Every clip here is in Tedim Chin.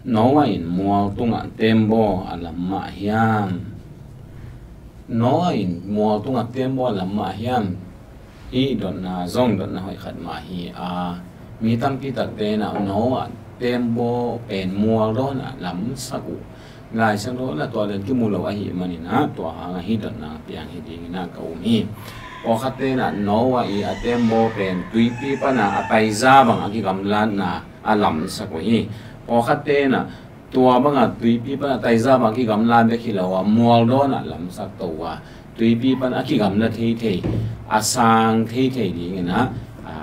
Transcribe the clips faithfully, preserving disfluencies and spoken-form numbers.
Noah in mual tungah tembaw a lam mah hiam? Noah in mual tungah tembaw a lam mah hiam? Hih dotna zong dotna hoih khat mah hi a, mi tampi takte in ah Noah tembaw pen mual dawnah lamsak uh. Lai Siangtho in ah tua dan kimu lo ahih manin ah, tua hangah hih dotna piang hi dingin ah ka um hi. Pawlkhatte in ah Noah i a tembaw pen tuipi pana a taiza bang a kigamlatna a lamsak uh hi. Pawlkhatte in ah tua banga tuipi pana taiza bang a kigamla bek hi lo a, mual dawnah lamsak to uh a, tuipi pana a kigamla theithei, a sang theithei dingin ah, a,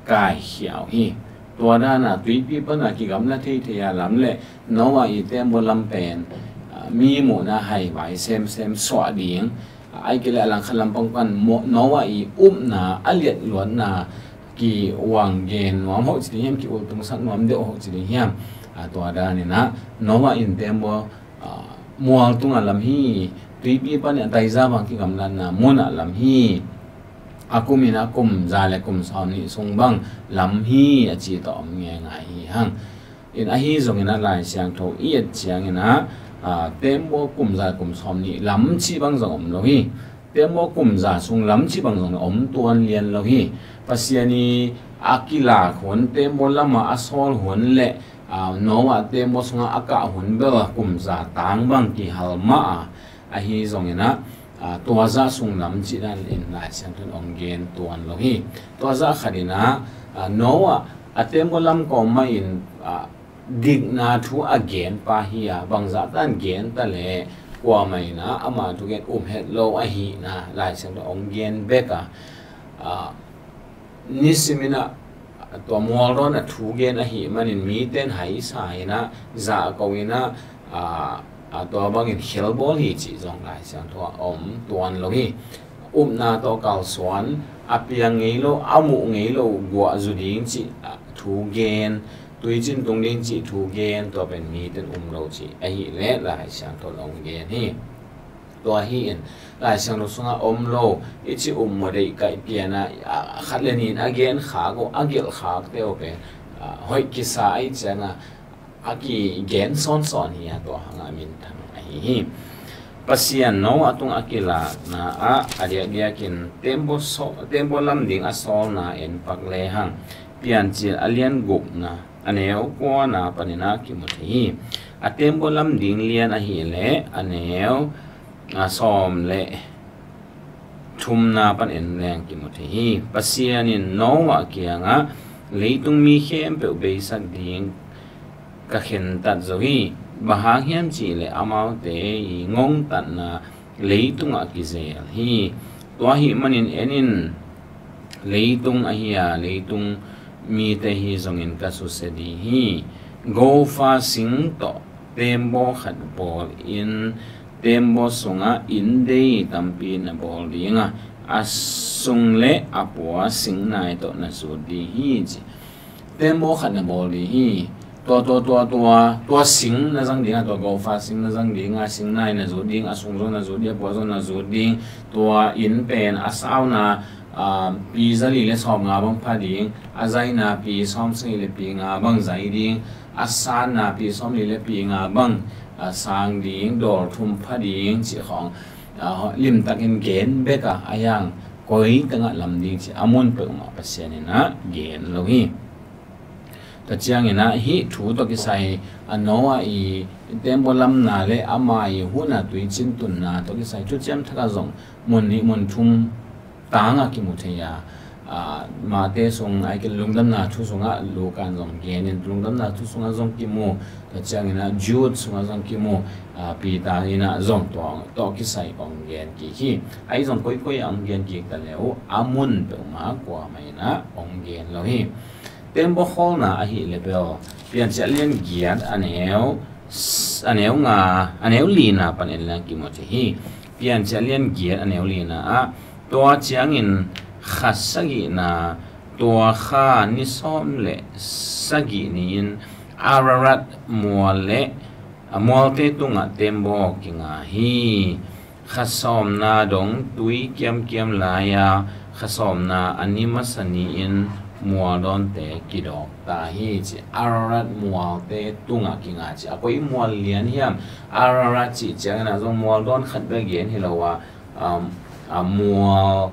kaikhia uh hi. Tua dana tuipi pana kigamla theithei a lam le Noah i tembaw lam pen, a, mi muhna haivai semsem suah ding, a, ahih kei leh a langkhat lampang pan Mo-, Noah i upna, a liatluatna kiuang gen nuam hoh ci ding hiam, kiultungsak nuam deuh hoh ci ding hiam? A, tua danin ah Noah in tembaw, a, mual tungah lam hi, tuipi panin a taiza bang kigamlatna munah lam hi, a kum in ah kum za le kum sawmnih sung bang lam hi, a ci tawh om ngeingai hi hang. In ahi zongin ah Lai Siangtho i et ciangin ah, a, tembaw kum za kum sawmnih lam cih bang zong om lo hi. Tembaw kum za sung lam cih bang zong om tuan lian lo hi. Pasian i a kilak hun, tembaw lamah a sawl hun le, a, Noah tembaw sungah a kah hun bel kum za tang bang kihal mah a, ahi zongin ah, a, tua zah sung lam cih dan in Lai Siangtho in ong gen tuan lo hi. Tua zah khat in ah, a, Noah a tembaw lam kawm mah in, a, dikna thu a gen pa hi a, bangzah tan gen ta leh kuamah in ah ama thugen um het lo ahihna Lai Siangtho ong gen bek a, a, nisimin ah tua mual dawnah thu gen ahih manin mite in haisa in ah, zahko in ah, a, a, tua bangin khelbawl hi cih zong Lai Siangtho ah om tuan lo hi. Upna tawh kalsuan, a piang ngei lo, a muh ngei lo guah zu ding cih, a, thu gen, tuicin tung ding cih thu gen, tua pen mite in um lo cih ahih leh Lai Siangtho in ong gen hi. Tua hi in, Lai Siangtho sungah om lo i cih upmuh deih kaih pian a, a, khat le nih in a gen khak uh, a gelh khakte uh pen, a, hoih kisa ahih ciangin a kigen sawnsawn hi a, tua hangah minthang ahi hi. Pasian Noah tung a kilakna ah a diakdiakin tembaw saw-, tembaw lam ding a sawlna en pak lehang, Piancil a lian gukna a neu kuana panin ah kimu thei hi. A tembaw lam ding lian ahih leh a neu, a, sawm le thumna pan en leng kimu thei hi. Pasian in Noah kiangah, leitung mi khempeuh beisak ding ka khentat zo hi. Bang hang hiam cih leh amaute i ngongtatna leitungah kizel hi. Tua ahih manin en in, leitung ahi a, leitung mite hi zongin ka susia ding hi. Gofa sing tawh tembaw khat bawl in, tembaw sungah inn dei tampi na bawl ding a, a sung le a pua singnai tawh na zut ding hi ci. Tembaw khat na bawl ding hi. Tua, tua, tua, tua, tua sing na zang ding a, tua gofa sing na zang ding a, singnai na zut ding, a sung zong na zut ding, a pua zong na zut ding. Tua inn pen a sauna, a, pi za li le sawm nga bang pha ding, a zaina pi sawm sagih le pi nga bang zai ding, a sanna pi sawm li le pi nga bang, a, sang ding, dawl thum pha ding cih khawng, a, limtakin gen bek a, a hiang koi tengah lam ding cih a mun peuhmah Pasian in ah gen lo hi. Tua ciangin ah hih thu tawh kisai, a, Noah i tembaw lamna le ama i hun a tuicin tunna tawh kisai Thuciam Thak ah zong mun nih mun thum tangah kimu thei a, a, Mate sung, ahih kei leh Lungdamna Thu sungah Luka in zong gen in, Lungdamna Thu sungah zong kimu, tua ciangin ah Jude sungah zong kimu, a, Peter in ah zong tua tawh kisai ong gen kik hi. Ahi zong koikoi ah ong gen kik ta le uh, a mun peuhmah kuamah in ah ong gen lo hi. Tembaw khawlna ahih leh bel, Piancil a lian giat a neu, a neu nga, a neu lina pan en leng kimu thei hi. Piancil a lian giat a neu lina ah, tua ciangin kha sagihna, tua kha ni sawm le sagih ni-in Ararat mual le a mualte tungah tembaw kinga hi. Kha sawmna dong tui kiamkiam lai-a, kha sawmna a ni masa ni-in mualdawnte kidawk ta hi ci. Ararat mualte tungah kinga ci. A koi mual lian hiam? Ararat cih ciangin ah zong mualdawn khat bek gen hi lo a, um, a mual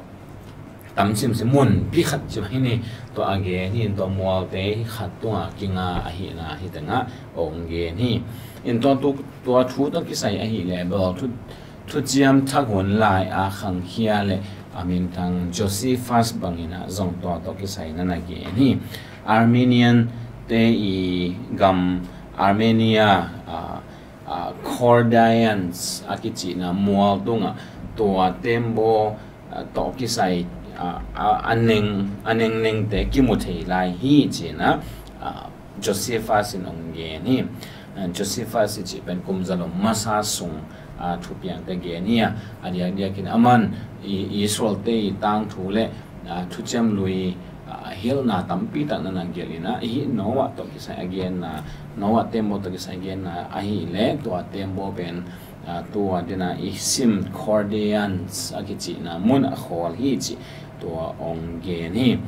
tam simsim munpi khat ci hi ni. Tua a gen hi, tua mualte khat tungah kinga ahihna hi tengah ong gen hi. In tua tu, tua thu tawh kisai ahih leh bel thu, thuciam thak hun lai a khangkhia le a minthang Josephus bangin ah zong tua tawh kisai na na gen hi. Armenian te i gam Armenia, a, a, Chaldeans a kicihna mual tungah tua tembaw, a, tawh kisai, a, a, a neng, a nengnengte kimu thei lai hi ci-in ah, a, Josephus in ong gen hi. A, Josephus i cih pen kum zalom masa sung, a, thupiangte gen hi a, a diakdiakin aman i, Israelte i tangthu le, a, thuciam lui, a, hilhna tampi tak na na gelh in ah, i Noah tawh kisai a genna, Noah tembaw tawh kisai a genna ahih leh tua tembaw pen, a, tua dena i sim Chaldeans a kicihna mun a khawl hi cih tua ong gen hi.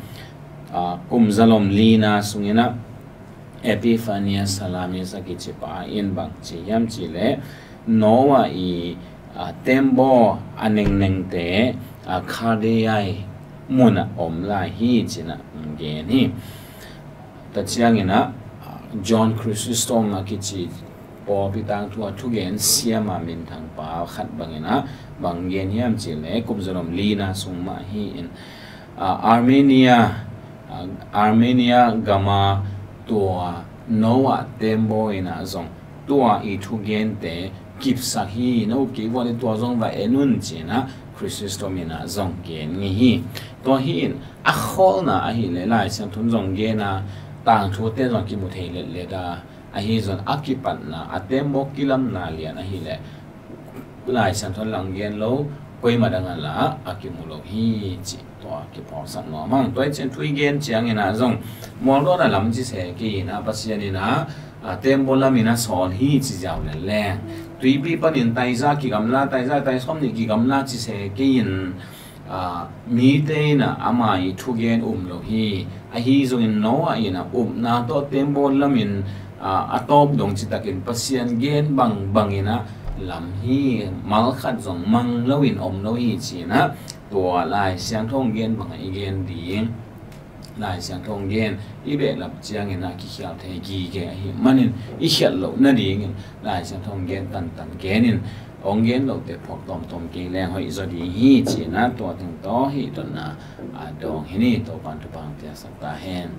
A, kum zalom lina sungin ah Epiphanius Salamis a kici pa in bang ci hiam cih leh Noah i, a, tembaw a nengnengte, a, Chaldeai munah om lai hi ci-in ah gen hi. Tua ciangin ah, a, John Chrysostom a kici pawlpi tangthu a thugen siam a minthang pa khat bangin ah bang gen hiam cih leh kum zalom lina sung mah hi in, a, Armenia, a, Armenia gam a tua Noah tembaw in ah zong tua i thugente kipsak hi, na up kik vua leh tua zong va en un ci-in ah Chrysostom in ah zong gen ngei hi. Tua hi in a khawlna ahih leh Lai Siangtho in zong gen a, tangthute zong kimu thei letlet a, ahi zong a kipatna, a tembaw kilamna lian ahih leh Lai Siangtho in lang gen lo, koima dang a la a kimu lo hi cih tua kiphawksak nuam hang. Tua hi ciang thu i gen ciangin ah zong mualdawn a lam ci se kei in ah, Pasian in ah, a, tembaw lam in ah sawl hi ci ziau lel leng, tuipi panin taiza kigamla, taiza tai sawmnih kigamla ci se kei in, a, mite in ah ama i thugen um lo hi. Ahi zongin Noah in ah upna tawh tembaw lam in, a, a tawp dong citakin Pasian gen bangbang in ah lam hi, mal khat zong mang loin om lo hi ci-in ah tua Lai Siangtho hong gen bangah i gen ding. Lai Siangtho hong gen i behlap ciangin ah kikhial thei gige ahih manin i khialh loh nadingin Lai Siangtho hong gen tantan genin, hong gen lote phawk tawmtawm kei leng hoih zaw ding hi ci-in ah tua teng tawh hih dotna a dawng hi ni. Topa'n thupha hong piaksak ta hen.